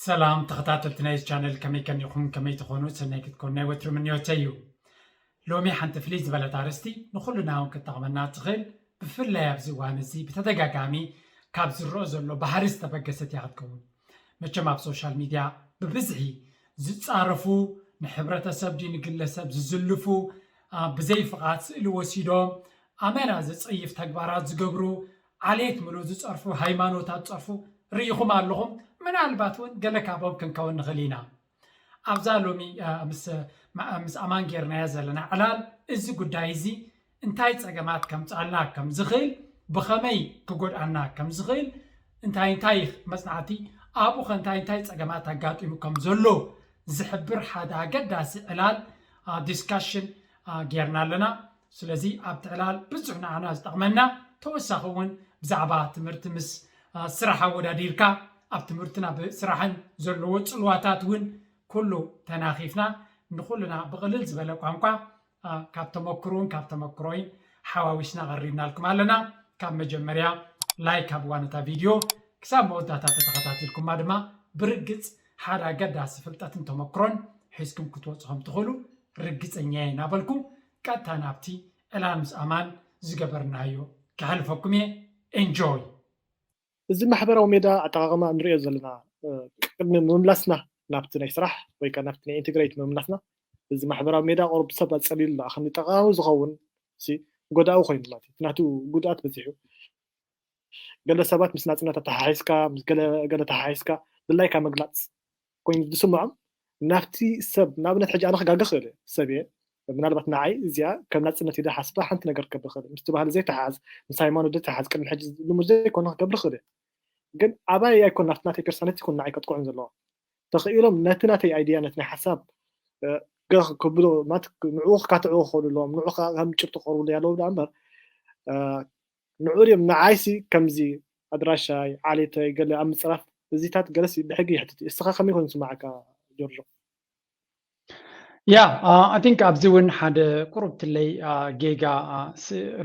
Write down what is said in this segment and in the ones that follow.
ሰላም ተኸታተልቲ ናይዚ ቻነል፣ ከመይ ከኒኹም? ከመይ ትኾኑ? ሰናይ ክትኮኑ ናይ ወትሩ ምንዮተይ እዩ። ሎሚ ሓንቲ ፍልይ ዝበለት ኣርእስቲ ንኹልና እውን ክትጠቕመና ትኽእል፣ ብፍላይ ኣብዚ እዋን እዚ ብተደጋጋሚ ካብ ዝረኦ ዘሎ ባህሪ ዝተበገሰት እያ ክትከውን። መቸም ኣብ ሶሻል ሚድያ ብብዝሒ ዝጻረፉ፣ ንሕብረተሰብ ድዩ ንግለሰብ ዝዝልፉ፣ ብዘይ ፍቓድ ስእሊ ወሲዶም ኣመና ዘጸይፍ ተግባራት ዝገብሩ፣ ዓሌት ምሉ ዝጸርፉ፣ ሃይማኖታት ዝጸርፉ ርኢኹም ኣለኹም። ምናልባት እውን ገለ ካብኦም ክንከውን ንኽእል ኢና። ኣብዛ ሎሚ ምስ ኣማን ጌርናዮ ዘለና ዕላል፣ እዚ ጉዳይ እዚ እንታይ ጸገማት ከምጽኣልና ከም ዝኽእል፣ ብኸመይ ክጎድኣና ከም ዝኽእል፣ እንታይ እንታይ መጽናዕቲ ኣብኡ ከ እንታይ እንታይ ጸገማት ኣጋጢሙ ከም ዘሎ ዝሕብር ሓደ ኣገዳሲ ዕላል ዲስካሽን ጌርና ኣለና። ስለዚ ኣብቲ ዕላል ብዙሕ ንዓና ዝጠቕመና፣ ተወሳኺ እውን ብዛዕባ ትምህርቲ ምስ ስራሕ ኣወዳዲርካ ኣብ ትምህርትን ኣብ ስራሕን ዘለዎ ጽልዋታት እውን ኩሉ ተናኺፍና ንኹልና ብቕልል ዝበለ ቋንቋ ካብ ተመክሮን ካብ ተመክሮይን ሓዋዊስና ቀሪብናልኩም ኣለና። ካብ መጀመርያ ላይክ ሃብዋ ነታ ቪድዮ፣ ክሳብ መወዳእታ ተተኸታቲልኩማ ድማ ብርግጽ ሓደ ኣገዳሲ ፍልጠትን ተመክሮን ሒዝኩም ክትወጹ ከም ትኽእሉ ርግጸኛ እየ እናበልኩ፣ ቀጥታ ናብቲ ዕላል ምስ ኣማን ዝገበርናዮ ክሕልፈኩም እየ። ኤንጆይ። እዚ ማሕበራዊ ሜዳ ኣጠቓቕማ ንሪኦ ዘለና ቅድሚ ምምላስና ናብቲ ናይ ስራሕ ወይ ከዓ ናብቲ ናይ ኢንቴግሬት ምምላስና፣ እዚ ማሕበራዊ ሜዳ ቁሩብ ሰብ ኣፀሊሉ ኣሎ። ከም ጠቓሚ ዝኸውን ጎዳኡ ኮይኑ ማለት እዩ። ናቱ ጉድኣት በዚሑ። ገለ ሰባት ምስ ናፅነት ኣተሓሒዝካ ምስ ገለ ተሓሒዝካ ድላይካ ምግላፅ ኮይኑ ዝስምዖም ናብቲ ሰብ፣ ንኣብነት ሕጂ ኣነ ክጋገ ክእል ሰብ እየ። ምናልባት ንዓይ እዚኣ ከም ናፅነት ኢለ ሓስባ ሓንቲ ነገር ክገብር ክእል፣ ምስቲ ባህሊ ዘይተሓዝ፣ ምስ ሃይማኖት ዘይተሓዝ፣ ቅድሚ ሕጂ ልሙድ ዘይኮነ ክገብር ክእል። ግን ኣባይ ኣይኮን ናብቲ ናተይ ፐርሶናሊቲ ይኮን ንዓይ ከጥቅዑን ዘለዎም። ተኽኢሎም ነቲ ናተይ ኣይድያ ነቲ ናይ ሓሳብ ገ ክብሎ ማለት ንዕኡ ክካትዕዎ ክኽእሉ ኣለዎም፣ ንዑ ከም ጭብጢ ክቐርብሉ ኣለዎም። ዳ እምበር ንዑ ድዮም ንዓይሲ ከምዚ ኣድራሻይ ዓሌተይ ገለ ኣብ ምፅራፍ እዚታት ገለሲ ብሕጊ ይሕትት እዩ። እስኻ ከመይ ኮይኑ ስማዓካ ጆርጆ? ያ ኣይ ቲንክ ኣብዚ እውን ሓደ ቁሩብ ትለይ ጌጋ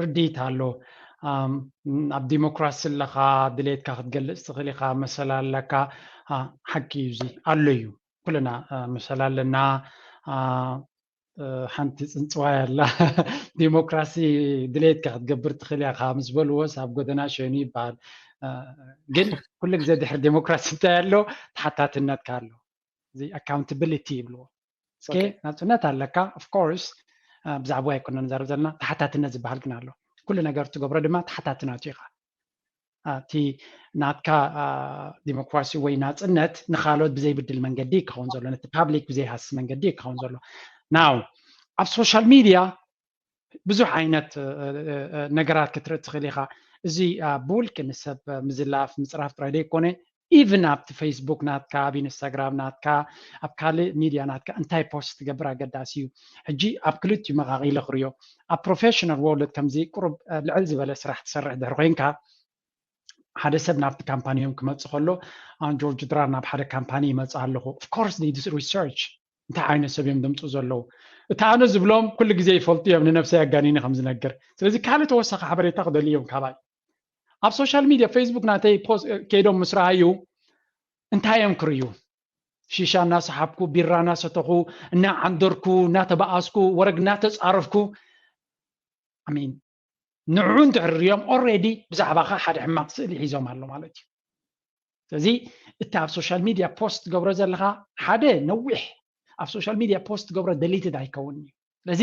ርድኢት ኣሎ። ኣብ ዲሞክራሲ ኣለኻ፣ ድሌትካ ክትገልፅ ትኽእል ኢኻ፣ መሰል ኣለካ። ሓቂ እዩ፣ እዚ ኣሎ እዩ። ኩልና መሰል ኣለና። ሓንቲ ፅንፅዋይ ኣላ፣ ዲሞክራሲ ድሌትካ ክትገብር ትኽእል ኢኻ ምስ በልዎስ ኣብ ጎደና ሸኑ ይበሃል። ግን ኩሉ ግዜ ድሕሪ ዲሞክራሲ እንታይ ኣሎ? ተሓታትነትካ ኣሎ። እዚ ኣካውንታብሊቲ ይብልዎ። እስከ ናፅነት ኣለካ፣ ኦፍኮርስ ብዛዕባ ኣይኮነ ንዛረብ ዘለና፣ ተሓታትነት ዝበሃል ግን ኣሎ። ኩሉ ነገር ትገብሮ ድማ ተሓታትነቱ ኢኻ። እቲ ናትካ ዲሞክራሲ ወይ ናፅነት ንካልኦት ብዘይብድል መንገዲ ክኸውን ዘሎ፣ ነቲ ፓብሊክ ብዘይሃሲ መንገዲ ክኸውን ዘሎ። ናው ኣብ ሶሻል ሚድያ ብዙሕ ዓይነት ነገራት ክትርኢ ትኽእል ኢኻ። እዚ ብውልቂ ንሰብ ምዝላፍ ምፅራፍ ጥራይ ዘይኮነ፣ ኢቭን ኣብቲ ፌስቡክ ናትካ፣ ኣብ ኢንስታግራም ናትካ፣ ኣብ ካልእ ሚድያ ናትካ እንታይ ፖስት ትገብር ኣገዳሲ እዩ። ሕጂ ኣብ ክልቲኡ መቓቒለ ክሪኦ፣ ኣብ ፕሮፌሽናል ወርልድ ከምዚ ቁሩብ ልዕል ዝበለ ስራሕ ትሰርሕ ድሕሪ ኮይንካ፣ ሓደ ሰብ ናብቲ ካምፓኒ እዮም ክመፅእ ከሎ፣ ኣን ጆርጅ ድራር ናብ ሓደ ካምፓኒ ይመፅእ ኣለኹ። ኦፍኮርስ ሪሰርች እንታይ ዓይነት ሰብ እዮም ደምፁ ዘለዉ። እቲ ኣነ ዝብሎም ኩሉ ግዜ ይፈልጡ እዮም፣ ንነብሰይ ኣጋኒኒ ከም ዝነግር። ስለዚ ካልእ ተወሳኺ ሓበሬታ ክደልዩ እዮም ካባይ። ኣብ ሶሻል ሚድያ ፌስቡክ ናተይ ፖስት ከይዶም ምስ ረኣዩ እንታይ እዮም ክርእዩ? ሺሻ እናሰሓብኩ፣ ቢራ እናሰተኹ፣ እናዓንደርኩ፣ እናተበኣስኩ፣ ወረግ እናተፃረፍኩ፣ ኣሚን ንዑ እንድሕር ሪኦም ኦልሬዲ ብዛዕባኻ ሓደ ሕማቕ ስእሊ ሒዞም ኣሎ ማለት እዩ። ስለዚ እቲ ኣብ ሶሻል ሚድያ ፖስት ትገብሮ ዘለኻ ሓደ ነዊሕ ኣብ ሶሻል ሚድያ ፖስት ትገብሮ ደሊትድ ኣይከውን እዩ። ስለዚ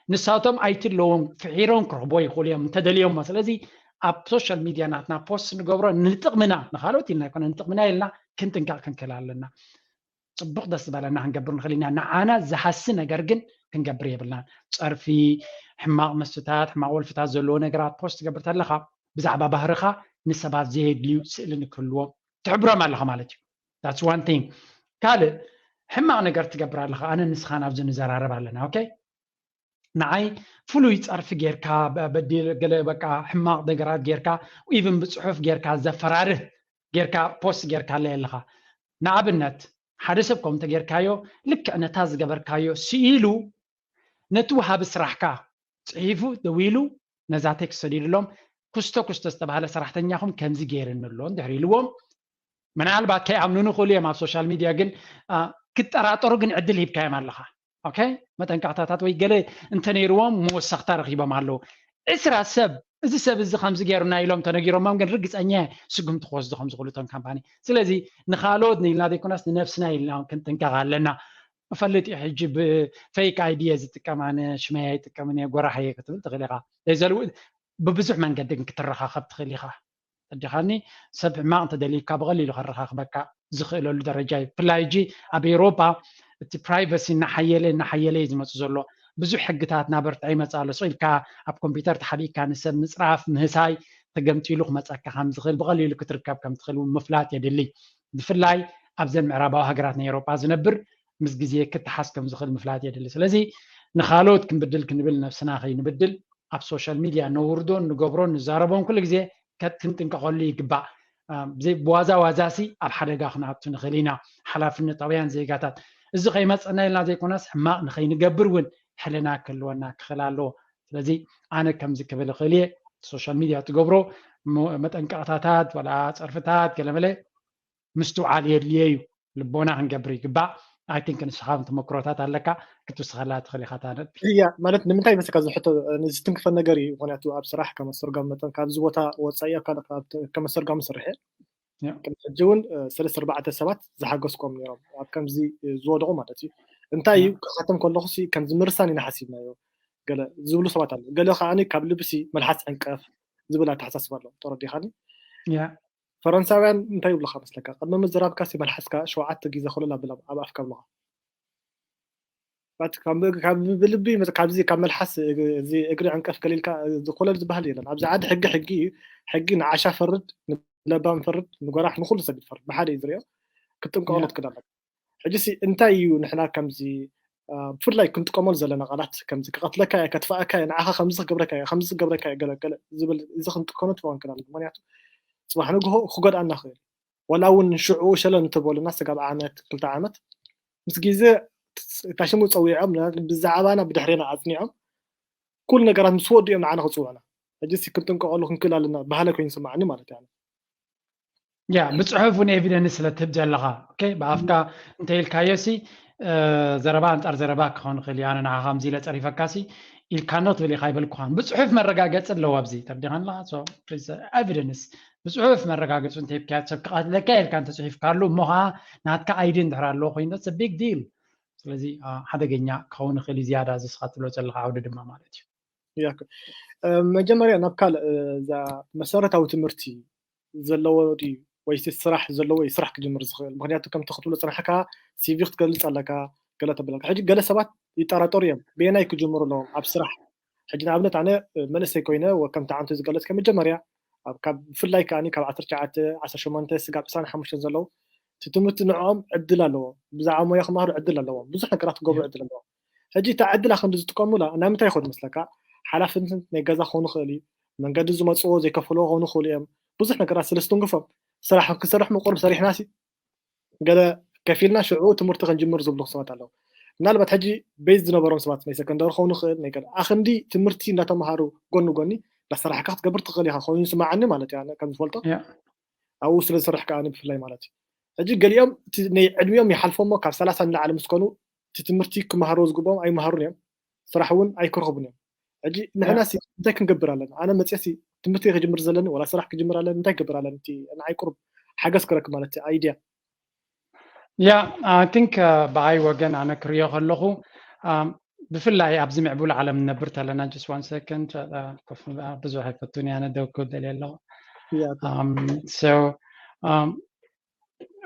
ንሳቶም ኣይትለዎም ፍሒሮም ክረኽቦ ይኽእሉ እዮም እንተደልዮሞ። ስለዚ ኣብ ሶሻል ሚድያ ናትና ፖስት ንገብሮ ንጥቕምና፣ ንኻልኦት ኢልና ኣይኮነ ንጥቕምና ኢልና ክንጥንቀቕ ክንክእል ኣለና። ፅቡቕ ደስ ዝበለና ክንገብር ንኽእል ኢና። ንዓና ዝሃሲ ነገር ግን ክንገብር የብልናን። ፀርፊ፣ ሕማቕ መስተታት፣ ሕማቕ ወልፍታት ዘለዎ ነገራት ፖስት ትገብር ተለኻ ብዛዕባ ባህርኻ ንሰባት ዘየድልዩ ስእሊ ንክህልዎም ትሕብሮም ኣለኻ ማለት እዩ። That's one thing። ካልእ ሕማቕ ነገር ትገብር ኣለኻ፣ ኣነ ንስኻን ኣብዚ ንዘራረብ ኣለና። ኦኬ፣ ንዓይ ፍሉይ ፀርፊ ጌርካ በዲል ገለ በቃ ሕማቕ ነገራት ጌርካ ኢቭን ብፅሑፍ ጌርካ ዘፈራርህ ጌርካ ፖስት ጌርካ ኣለይ ኣለኻ። ንኣብነት ሓደ ሰብ ከም እንተጌርካዮ ልክዕ ነታ ዝገበርካዮ ስኢሉ ነቲ ወሃቢ ስራሕካ ፅሒፉ ደዊሉ ነዛ ቴክስት ሰዲድሎም፣ ኩስቶ ኩስቶ ዝተባሃለ ሰራሕተኛኹም ከምዚ ገይርኒ ኣሎ እንድሕር ኢልዎም፣ ምናልባት ከይኣምኑን ይኽእሉ እዮም ኣብ ሶሻል ሚድያ፣ ግን ክጠራጠሩ ግን ዕድል ሂብካዮም ኣለኻ። ኦኬ፣ መጠንቀቕታታት ወይ ገለ እንተነይርዎም መወሰኽታ ረኺቦም ኣለዉ። ዕስራ ሰብ፣ እዚ ሰብ እዚ ከምዚ ገይሩና ኢሎም ተነጊሮሞም፣ ግን ርግፀኛ ስጉምቲ ክወስዱ ከም ዝኽእሉ እቶም ካምፓኒ። ስለዚ ንኻልኦት ኢልና ዘይኮነስ ንነብስና ኢልና ክንጥንቀቕ ኣለና። እፈልጥ እዩ ሕጂ ብፌክ ኣይዲ እየ ዝጥቀም፣ ኣነ ሽመይ ኣይጥቀምን እየ፣ ጎራሕ እየ ክትብል ትኽእል ኢኻ። ዘይዘልው ብብዙሕ መንገዲ ግን ክትረኻኸብ ትኽእል ኢኻ። ተዲኻኒ ሰብ ሕማቕ እንተደልዩካ ብቐሊሉ ከረኻኽበካ ዝኽእለሉ ደረጃ እዩ። ብፍላይ ሕጂ ኣብ ኤውሮጳ እቲ ፕራይቨሲ እናሓየለ እናሓየለ እዩ ዝመፁ ዘሎ። ብዙሕ ሕግታት እናበርትዐ ይመፅእ ኣሎ። ስቕ ኢልካ ኣብ ኮምፒውተር ተሓቢእካ ንሰብ ምፅራፍ ምህሳይ ተገምጢሉ ክመፀካ ከም ዝኽእል ብቐሊሉ ክትርከብ ከም ትኽእል እውን ምፍላጥ የድሊ። ብፍላይ ኣብዘን ምዕራባዊ ሃገራት ናይ ኤውሮጳ ዝነብር ምስ ግዜ ክተሓዝ ከም ዝኽእል ምፍላጥ የድሊ። ስለዚ ንኻልኦት ክንብድል ክንብል ነብስና ከይንብድል ኣብ ሶሻል ሚድያ ነውርዶን ንገብሮን ንዛረቦን ኩሉ ግዜ ከ- ክንጥንቀቐሉ ይግባእ። ብዘይ ብዋዛ ዋዛሲ ኣብ ሓደጋ ክንኣቱ ንኽእል ኢና። ሓላፍነታውያን ዜጋታት እዚ ከይመፀና ኢልና ዘይኮነስ ሕማቕ ንኸይንገብር እውን ሕልና ክህልወና ክኽእል ኣለዎ። ስለዚ ኣነ ከምዚ ክብል እኽእል እየ። ሶሻል ሚድያ ትገብሮ ሞ- መጠንቀቕታታት ወላ ፀርፍታት ገለመለ ምስትውዓል የድልዮ እዩ። ልቦና ክንገብር ይግባእ። ኣይ ቲንክ ንስኻ እውን ተመክሮታት ኣለካ ክትውስኸላ ትኽእል ኢኻ። ታነቢ እያ ማለት ንምንታይ መስለካ ዝሕቶ ዝትንክፈን ነገር እዩ። ምክንያቱ ኣብ ስራሕ ከም ኣስተርጓሚ መጠን ካብዚ ቦታ ወፃኢ ኣብ ካልእ ካብ ከም ኣስተርጓሚ ስርሐ ያ። ቅድሚ ሕጂ እውን ሰለስተ ኣርባዕተ ሰባት ዝሓገዝኮም ነይሮም ኣብ ከምዚ ዝወደቑ ማለት እዩ። እንታይ እዩ ክሓቶም ከለኹ ሲ ከምዚ ምርሳን ኢና ሓሲብናዮ ገለ ዝብሉ ሰባት ኣለዉ። ገለ ከዓኒ ካብ ልብሲ መልሓስ ዕንቀፍ ዝብል ኣተሓሳስባ ኣለዎም። ተረዲኻኒ? ያ ፈረንሳውያን እንታይ ይብሉኻ መስለካ? ቅድሚ ምዝራብካ ሲ መልሓስካ ሸውዓተ ግዜ ኮለል ኣብሎም ኣብ ኣፍካ ኣብሉኻ። ባት ካብ ካብ ብልቢ መ- ካብዚ ካብ መልሓስ እዚ እግሪ ዕንቀፍ ገሊልካ እዚ ኮለል ዝበሃል የለን። ኣብዚ ዓዲ ሕጊ ሕጊ እዩ። ሕጊ ንዓሻ ፈርድ፣ ንለባም ፈርድ፣ ንጎራሕ ንኹሉ ሰብ ይፈርድ። ብሓደ እዩ ዝሪኦ። ክትጥንቀቐሉ ያ። ትክእል ኣለካ። ሕጂ ሲ እንታይ እዩ ንሕና ከምዚ አ፣ ብፍላይ ክንጥቀመሉ ዘለና ቃላት ከምዚ ክቐትለካ እየ፣ ከጥፍኣካ እየ፣ ንዓኻ ከምዚ ክገብረካ እየ፣ ከምዚ ክገብረካ እየ ገለ ገለ ዝብል እዚ ክንጥቀመሉ ትኸውን ክእል ኣለና። ምክንያቱ ፅባሕ ንግሆ ክጎድኣና ይኽእል። ወላ እውን ሽዑ ሸለል እንተበሉና ስጋብ ዓመት ክልተ ዓመት ምስ ግዜ እታ ሽሙ ፀዊዖም ብዛዕባና ብድሕሬና ኣፅኒዖም ኩሉ ነገራት ምስ ወዱ እዮም ንዓና ክፅውዑና። ሕጂ ሲ ክንጥንቀቐሉ ክንክእል ኣለና ባህለ ኮይኑ ይስማዓኒ ማለት እዩ። ያ ብፅሑፍ እውን ኤቪደንስ ስለ ትህብ ዘለኻ ኦኬ ብኣፍካ እንተ ኢልካዮ ሲ እ፣ ዘረባ ኣንፃር ዘረባ ክኸውን ይኽእል እዩ። ኣነ ንዓኻ ከምዚ ኢለ ፀሪፈካ ሲ ኢልካኖ ትብል ኢኻ ይበልኩኻን ብፅሑፍ መረጋገፂ ኣለዎ ኣብዚ ተርዲኻን ኣለኻ ኤቪደንስ ብፅሑፍ መረጋገፂ እንተ ሂብካዮ ሰብ ክቐትለካ ኢልካ እንተፅሒፍካሉ እሞ ከዓ ናትካ ኣይዲ እንድሕር ኣለዎ ኮይኑ ቢግ ዲል። ስለዚ አ፣ ሓደገኛ ክኸውን ይኽእል እዩ ዝያዳ እዚ ስኻ ትብሎ ዘለኻ ዓውዲ ድማ ማለት እዩ። እያ እኮ። እ፣ መጀመርያ ናብ ካልእ እ፣ እዛ መሰረታዊ ትምህርቲ ዘለዎ ድዩ ወይስ ስራሕ ዘለዎ እዩ ስራሕ ክጅምር ዝኽእል? ምክንያቱ ከምቲ ክትብሎ ፅናሕካ ሲቪ ክትገልፅ ኣለካ ገለ ተብለካ። ሕጂ ገለ ሰባት ይጠራጠሩ እዮም ብየናይ ክጅምሩ ኣለዎም ኣብ ስራሕ። ሕጂ ንኣብነት ኣነ እ፣ መንእሰይ ኮይነ ወ- ከምቲ ዓንቱ ዝገለፅከ መጀመርያ ኣብ ካብ ብፍላይ ከኣ ካብ ዓሰርተ ትሽዓተ ዓሰርተ ሸሞንተ ስጋብ ዕስራን ሓሙሽተን ዘለዉ እቲ ትምህርቲ ንዕኦም ዕድል ኣለዎ። ብዛዕባ ሞያ ክመሃሩ ዕድል ኣለዎም። ብዙሕ ነገራት ክገብሩ ዕድል ኣለዎም። ሕጂ እታ ዕድላ ክንዲ ዝጥቀሙላ ናይ ምንታይ ይኾን መስለካ? ሓላፍነት ናይ ገዛ ክኾኑ ይኽእል እዩ። መንገዲ ዝመፅዎ ዘይከፈልዎ ክኾኑ ይኽእሉ እዮም። ብዙሕ ነገራት ስለ ዝትንክፎም ስራሕ ክሰርሕ ምቁር ሰሪሕናሲ ገለ ከፊልና ሽዑ ትምህርቲ ክንጅምር ዝብሉ ሰባት ኣለዉ። ምናልባት ሕጂ ቤዝ ዝነበሮም ሰባት ናይ ሰከንዳሪ ክኾኑ ይኽእል ናይ ገለ ኣክንዲ ትምህርቲ እንዳተምሃሩ ጎኒ ጎኒ እንዳሰራሕካ ክትገብር ትኽእል ኢኻ ኮይኑ ይስማዓኒ ማለት እዩ። ኣነ ከም ዝፈልጦ ያ። ኣብኡ ስለ ዝሰርሕ ከኣ ብፍላይ ማለት እዩ። ሕጂ ገሊኦም እቲ ናይ ዕድሚኦም ይሓልፎ እሞ ካብ ሰላሳ ንላዕሊ ምስ ኮኑ እቲ ትምህርቲ ክመሃርዎ ዝግብኦም ኣይመሃሩን እዮም። ስራሕ እውን ኣይክረኽቡን እዮም። ሕጂ ንሕና ሲ እንታይ ክንገብር ኣለና? ኣነ መፅየ ሲ ትምህርቲ ክጅምር ዘለኒ ወላ ስራሕ ክጅምር ኣለኒ እንታይ ክገብር ኣለኒ? እቲ ንዓይ ቁሩብ ሓገዝ ክረክብ ማለት እዩ። ኣይድያ ያ I think ብኣይ ወገን ኣነ ክሪኦ ከለኹ አ፣ ብፍላይ ኣብዚ ምዕቡል ዓለም ንነብር ተለና just one second አ፣ ኮፍ ንበል፣ ብዙሕ ኣይፈቱን እየ ኣነ ደው ክብል ደልየ ኣለኹ። እያ Um, so um,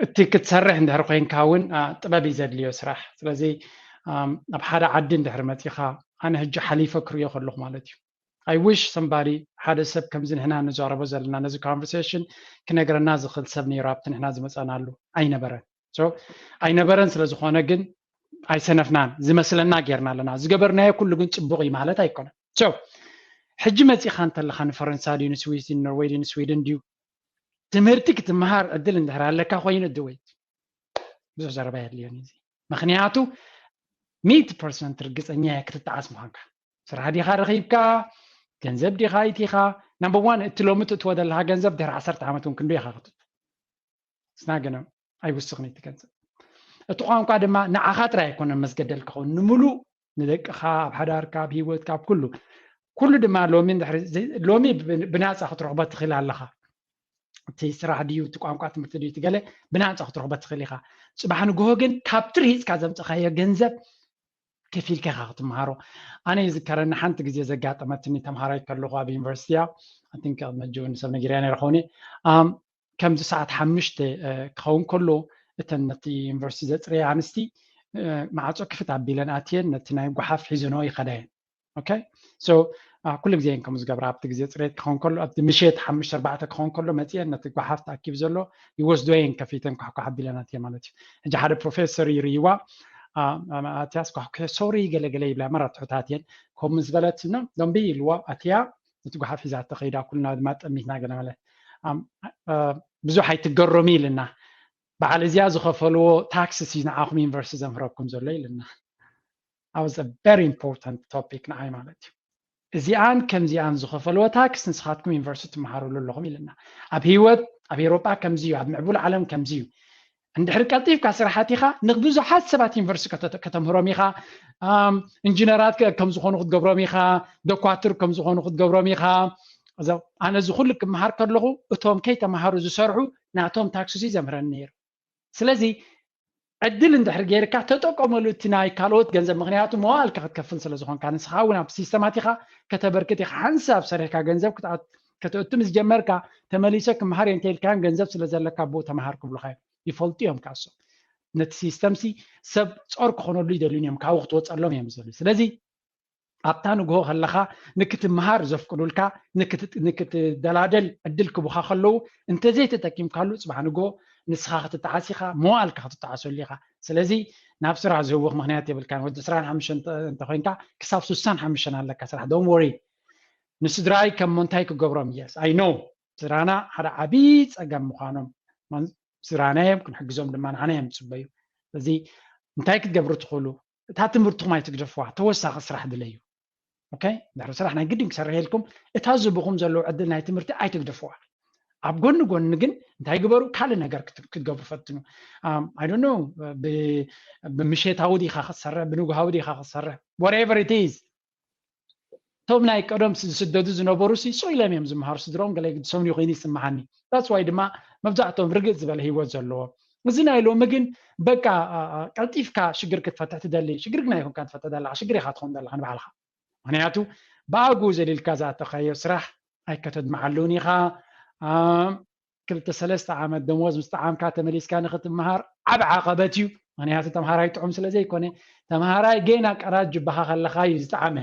እቲ ክትሰርሕ እንድሕር ኮይንካ እውን አ፣ ጥበብ እዩ ዘድልዮ ስራሕ። ስለዚ um, ኣብ ሓደ ዓዲ እንድሕር መፂኻ ኣነ ሕጂ ሓሊፈ ክሪኦ ከለኹ ማለት እዩ I wish somebody ሓደ ሰብ ከምዚ ንሕና ንዛረቦ ዘለና ነዚ conversation ክነግረና ዝኽእል ሰብ ነይሩ ኣብቲ ንሕና ዝመፀናሉ ኣይነበረን። So ኣይነበረን ስለ ዝኾነ ግን ኣይሰነፍናን ዝመስለና ጌርና ኣለና። ዝገበርናዮ ኩሉ ግን ፅቡቕ እዩ ማለት ኣይኮነን። So ሕጂ መፂኻ እንተለኻ ንፈረንሳ ድዩ ንስዊስ ድዩ ንኖርወይ ድዩ ንስዊድን ድዩ ትምህርቲ ክትመሃር ዕድል እንድሕር ኣለካ ኮይኑ እድወይ ብዙሕ ዘረባ የድልዮን እዩ። ምክንያቱ ሚእቲ ፐርሰንት ርግፀኛ እየ ክትጠዓስ ምዃንካ። ስራሕ ዲኻ ረኺብካ፣ ገንዘብ ዲኻ ኣይቲኻ። ናምበር ዋን እቲ ሎሚ ትእትዎ ዘለኻ ገንዘብ ድሕሪ ዓሰርተ ዓመት እውን ክንዶ ኢኻ ክትእቱ። ስናገኖ ኣይውስኽን እዩ ትገንዘብ። እቲ ቋንቋ ድማ ንዓኻ ጥራይ ኣይኮነን መስገደል ክኸውን፣ ንምሉእ ንደቅኻ፣ ኣብ ሓዳርካ፣ ኣብ ህይወትካ፣ ኣብ ኩሉ ኩሉ ድማ ሎሚ እንድሕሪ ዘይ- ሎሚ ብ- ብናፃ ክትረኽቦ ትኽእል ኣለኻ። እቲ ስራሕ ድዩ፣ እቲ ቋንቋ ትምህርቲ ድዩ፣ እቲ ገለ ብናፃ ክትረኽቦ ትኽእል ኢኻ። ፅባሕ ንግሆ ግን ካብቲ ርሂፅካ ዘምፀኻዮ ገንዘብ ከፊልካ ኢኻ ክትምሃሮ። ኣነ ይዝከረኒ ሓንቲ ግዜ ዘጋጠመትኒ፣ ተምሃራይ ከለኹ ኣብ ዩኒቨርሲቲ እያ፣ I think መጅውን ሰብ ነጊርያ ነይረ ኾኒ። ኣም፣ ከምዚ ሰዓት ሓሙሽተ እ፣ ክኸውን ከሎ፣ እተን ነቲ ዩኒቨርሲቲ ዘፅረያ ኣንስቲ እ፣ ማዕፆ ክፍት ኣቢለን ኣትየን ነቲ ናይ ጓሓፍ ሒዘንኦ ይኸዳ እየን። ኦኬ፣ so ኩሉ ግዜ እየን ከምኡ ዝገብራ። ኣብቲ ግዜ ፅሬት ክኸውን ከሎ፣ ኣብቲ ምሸት ሓሙሽተ ኣርባዕተ ክኸውን ከሎ መፅየን ነቲ ጓሓፍ ተኣኪቡ ዘሎ ይወስዶ እየን፣ ከፊተን ኳሕኳሕ ኣቢለን ኣትየን ማለት እዩ። ሕጂ ሓደ ፕሮፌሰር ይርእይዋ፣ አ፣ አ፣ ኣትያስ ኳሕኳሕ ሶሪ ገለገለ ይብላ፣ መራ ትሑታት እየን። ከምኡ ምስ በለት ኖ ዶምቢ ኢልዋ ኣትያ ነቲ ጓሓፍ ሒዛቶ ከይዳ፣ ኩልና ድማ ጠሚትና ገለ ማለት። ኣም፣ አ፣ ብዙሕ ኣይትገረሙ ኢልና፣ በዓል እዚኣ ዝኸፈልዎ ታክስስ እዩ ንዓኹም ዩኒቨርሲቲ ዘምህረኩም ዘሎ ኢልና። That was a very important topic ንዓይ ማለት እዩ። እዚኣን ከምዚኣን ዝኸፈልዎ ታክስ ንስኻትኩም ዩኒቨርሲቲ ትመሃሩሉ ኣለኹም ኢልና። ኣብ ህይወት ኣብ ኤውሮጳ ከምዚ እዩ፣ ኣብ ምዕቡል ዓለም ከምዚ እዩ። እንድሕር ቀልጢፍካ ስራሕ ኣቲኻ ንብዙሓት ሰባት ዩኒቨርሲቲ ከተ- ከተምህሮም ኢኻ። ኣም፣ ኢንጂነራት ከ- ከም ዝኾኑ ክትገብሮም ኢኻ፣ ዶኳትር ከም ዝኾኑ ክትገብሮም ኢኻ። እዞ- ኣነ እዚ ኩሉ ክመሃር ከለኹ እቶም ከይተምሃሩ ዝሰርሑ ናቶም ታክሲ እዩ ዘምህረኒ ነይሩ። ስለዚ ዕድል እንድሕር ገይርካ ተጠቀመሉ እቲ ናይ ካልኦት ገንዘብ፣ ምክንያቱ መዋእልካ ክትከፍል ስለ ዝኾንካ፣ ንስኻ እውን ኣብ ሲስተማት ኢኻ ከተበርክት ኢኻ። ሓንሳብ ሰሪሕካ ገንዘብ ክትኣት- ከተእቱ ምስ ጀመርካ፣ ተመሊሰ ክመሃር እየ እንተኢልካዮም ገንዘብ ስለ ዘለካ ብኡ ተምሃር ክብሉኻ እዮም። ይፈልጡ እዮም ካሶም ነቲ ሲስተም ሲ ሰብ ጾር ክኾነሉ ይደልዩን እዮም፣ ካብኡ ክትወፀሎም እዮም ዝደልዩ። ስለዚ ኣብታ ንግሆ ከለኻ ንክትምሃር ዘፍቅዱልካ፣ ንክት- ንክትደላደል ዕድል ክቡኻ ከለዉ እንተዘይተጠቂምካሉ፣ ፅባሕ ንግሆ ንስኻ ክትጠዓስ ኢኻ፣ መዋእልካ ክትጠዓሰሉ ኢኻ። ስለዚ ናብ ስራሕ ዝህውኽ ምክንያት የብልካን። ወዲ ዕስራን ሓሙሽተን እንተ- እንተኮይንካ ክሳብ ስሳን ሓሙሽተን ኣለካ ስራሕ፣ don't worry። ንስድራይ ከም እንታይ ክገብሮም? Yes, I know ስድራና ሓደ ዓብዪ ፀገም ምዃኖም፣ ማን- ስድራና እዮም፣ ክንሕግዞም ድማ ንዓና እዮም ዝፅበዩ። ስለዚ እንታይ ክትገብሩ ትኽእሉ? እታ ትምህርትኹም ኣይትግደፍዋ፣ ተወሳኺ ስራሕ ድለዩ። ኦኬ፣ ድሕሪ ስራሕ ናይ ግድን ክሰርሕ ኢልኩም እታ ዝብኹም ዘለዉ ዕድል ናይ ትምህርቲ ኣይትግደፍዋ። ኣብ ጎኒ ጎኒ ግን እንታይ ግበሩ? ካልእ ነገር ክት- ክትገብሩ ፈትኑ። Um, I don't know፣ ብ- ብምሸታዊ ዲኻ ክትሰርሕ፣ ብንግሃዊ ዲኻ ክትሰርሕ፣ whatever it is። እቶም ናይ ቀደም ስ- ዝስደዱ ዝነበሩ ሲ ጾ ኢሎም እዮም ዝመሃሩ፣ ስድሮም ገለ ግድሶም እዩ ኮይኑ ይስምዓኒ። That's why ድማ መብዛሕትኦም ርግእ ዝበለ ህይወት ዘለዎ። እዚ ናይ ሎሚ ግን በቃ አ- አ- ቀልጢፍካ ሽግር ክትፈትሕ ትደሊ፣ ሽግር ግን ኣይኮንካ ትፈትሕ ዘለኻ፣ ሽግር ኢኻ ትኾን ዘለኻ ንባዕልኻ። ምክንያቱ ብኣግኡ ዘሊልካ ዝኣተኻዮ ስራሕ ኣይከተድምዓሉን ኢኻ። ኣም፣ ክልተ ሰለስተ ዓመት ደሞዝ ምስ ጠዓምካ ተመሊስካ ንክትምሃር ዓብ ዓቐበት እዩ። ምክንያቱ ተምሃራይ ጥዑም ስለ ዘይኮነ፣ ተምሃራይ ጌና ቀራጅ ጅባኻ ከለኻ እዩ ዝጠዓመ።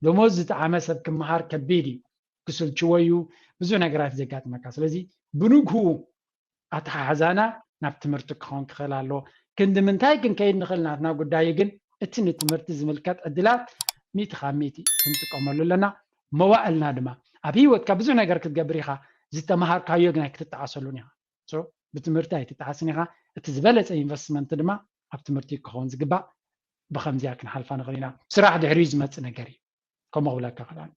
ደሞዝ ዝጠዓመ ሰብ ክምሃር ከቢድ እዩ። ክስልችዎ እዩ፣ ብዙሕ ነገራት ዘጋጥመካ። ስለዚ ብንግሁ ኣተሓሕዛና ናብ ትምህርቲ ክኸውን ክኽእል ኣለዎ። ክንዲ ምንታይ ክንከይድ ንኽእል ናትና ጉዳይ እዩ፣ ግን እቲ ንትምህርቲ ዝምልከት ዕድላት ሚእቲ ካብ ሚእቲ ክንጥቀመሉ ኣለና። መዋእልና ድማ ኣብ ህይወትካ ብዙሕ ነገር ክትገብር ኢኻ፣ ዝተምሃርካዮ ግን ኣይክትጠዓሰሉን ኢኻ። So ብትምህርቲ ኣይትጠዓስን ኢኻ። እቲ ዝበለፀ ኢንቨስትመንት ድማ ኣብ ትምህርቲ ክኸውን ዝግባእ። ብኸምዚኣ ክንሓልፋ ንኽእል ኢና። ስራሕ ድሕሪኡ ዝመፅእ ነገር እዩ። ከምኡ ክብለካ ክእል።